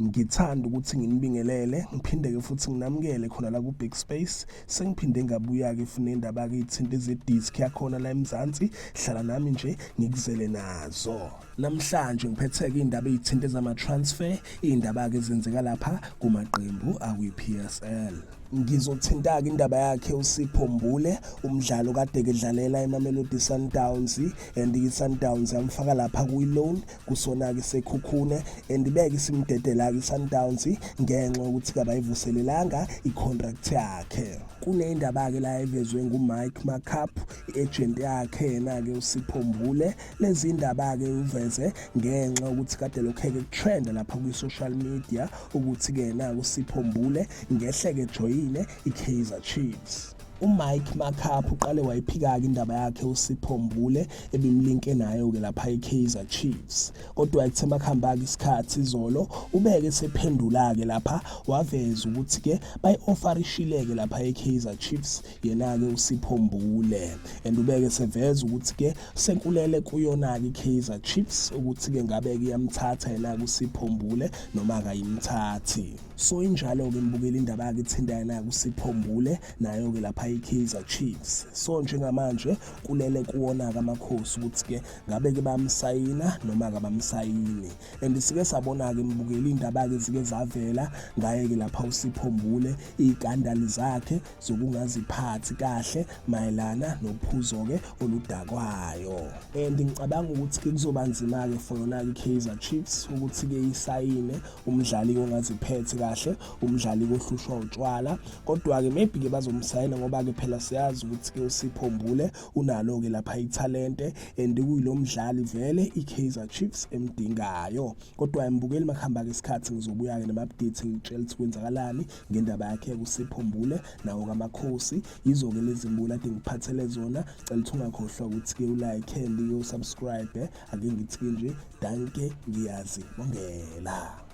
Ngithanda ukuthi nginibingelele ngiphinde-ke futhi nginamukele khona la ku-Big Space. Sengiphinde ngabuya-ke futhi nendaba-ke ithinta ezediski yakhona la eMzansi. Hlala nami nje ngikuzele nazo. Namhlanje ngiphethe-ke iy'ndaba ey'thinta ezama-transfer, iy'ndaba-ke ezenzeka lapha kumaqembu akwi-PSL. Ngizothinta-ke indaba yakhe uSipho Mbule, umdlalo kade kedlalela iMamelodi Sundowns and i-Sundowns yamfaka lapha kwi-loan kusona-ke iSekhukhune and ibeke isimdedela-ke i-Sundowns ngenxa yokuthi kabayivuselelanga i-contract yakhe. Kunendaba-ke la evezwe nguMike Makaab, i-agent yakhe yena-ke uSipho Mbule. Lezi ndaba-ke uveze ngenxa yokuthi kade lokhu-ke kutrenda lapha kwi-social media ukuthi-ke yena-ke uSipho Mbule ngehle-ke joyine i-Kaizer Chiefs. UMike Makaab uqale wayiphika-ke indaba yakhe uSipho Mbule ebimlinke nayo-ke lapha i-Kaizer Chiefs. Kodwa kuthe makuhamba-ke isikhathi izolo ubeke sephendula-ke lapha waveza ukuthi-ke bayi-ofarishile-ke lapha i-Kaizer Chiefs yena-ke uSipho Mbule. And ubeke seveza ukuthi-ke sekulele kuyona-ke i-Kaizer Chiefs ukuthi-ke ngabe-ke iyamthatha yena-ke uSipho Mbule noma akayimthathi. So injalo-ke mbukeli indaba yakhe ithinta yena-ke uSipho Mbule nayo-ke lapha i-Kaizer Chiefs. So njengamanje kulele kuwona-ke amakhosi ukuthi-ke ngabe-ke bamsayina noma kabamsayini. And sike sabona-ke mbukeli indaba-ke zike zavela ngaye-ke lapha uSipho Mbule iy'kandali zakhe zokungaziphathi kahle mayelana nophuzo-ke oludakwayo. And ngicabanga ukuthi-ke kuzoba nzima-ke for yona-ke i-Kaizer Chiefs ukuthi-ke isayine umdlali ongaziphethe kahle, umdlali ohlushwa utshwala. Kodwa-ke maybe-ke bazomsayina ngoba-ke phela siyazi ukuthi-ke uSipho Mbule unalo-ke lapha ithalente and kuyilo mdlali vele i-Kaizer Chiefs emdingayo. Kodwa mbukeli makuhamba-ke isikhathi ngizobuya-ke nama-updates ngikutshela ukuthi kwenzakalani ngendaba yakhe uSipho Mbule nawo kaMakhosi. Yizo-ke lezi mbuli ade ngikuphathele zona. Cela ukuthi ungakhohlwa ukuthi-ke ulike and-ke usubscribe. Ake ngithi-ke nje danke ngiyazibongela.